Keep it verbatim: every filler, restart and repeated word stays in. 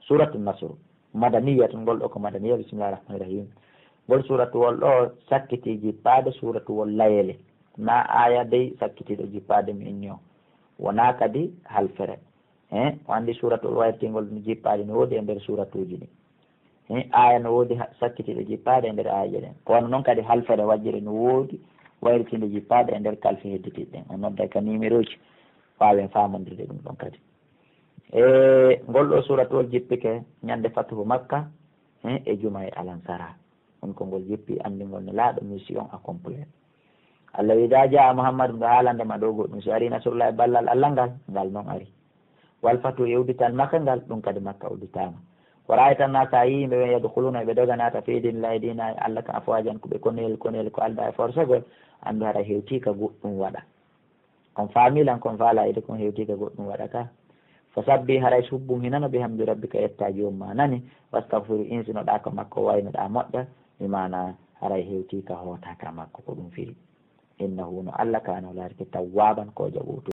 Suratu Nasru, madaniyatun, ngol ɗo ko madaniya, bismillahi rahmani rahim. Ngol suratuwol ɗo sakkiti jippaade suratuwol layele. Na aya dey sakkitiiɗo jippaade mi inni o. Wonaa kadi halfere. He, o anndi suratuwol wayritingol no jippaade no woodi e nder suratuuji ɗi. He, aya no woodi ha-, sakkitiiɗo jippaade e nder ayaje ɗen. Ko wano non kadi halfere wajjere no woodi wayritinde jippaade e nder kalfi hedditiiɗi ɗen. O nodday ka numéroji, waawen faamondirde ɗum ɗon kadi. E ngol ɗo suuratuwol jippike ñande fatuhu Makka, he, e juma e alansara. On ko ngol jippi anndingol Nelaaɗo mission accomplie. Allah wi, "Idaa jaa Muhammadu", ɗum ɗo haalande ma ɗo goɗɗum, "so ari nasrullahi", ballal Allah ngal, ngal non ari. "Wal fatu", e uddital Makka ngal, ɗum kadi Makka udditaama. "Wa ra'ayta naasa", a yii yimɓe ɓen, "yadkhuluna", ɓe doga naata, "fi dinillahi", diina Allah kan, "afwajan", ko ɓe konel konel, ko alda e forsegol, anndu hara hewti ka goɗɗum waɗa. On faami lan, kon faala ede kon hewti ka goɗɗum waɗa ka. Fasabbih, haray subbun hinano, bihamdi rabbika, etta joom ma nani, wastaghfiru, insinoɗaa ka makko, waynoɗaa moƴƴa, bi maana haray hewti ka hoota ka makko, ko ɗum firi. Innahu, no Allah kaana, o laarike tawwaaban, ko jaɓoowo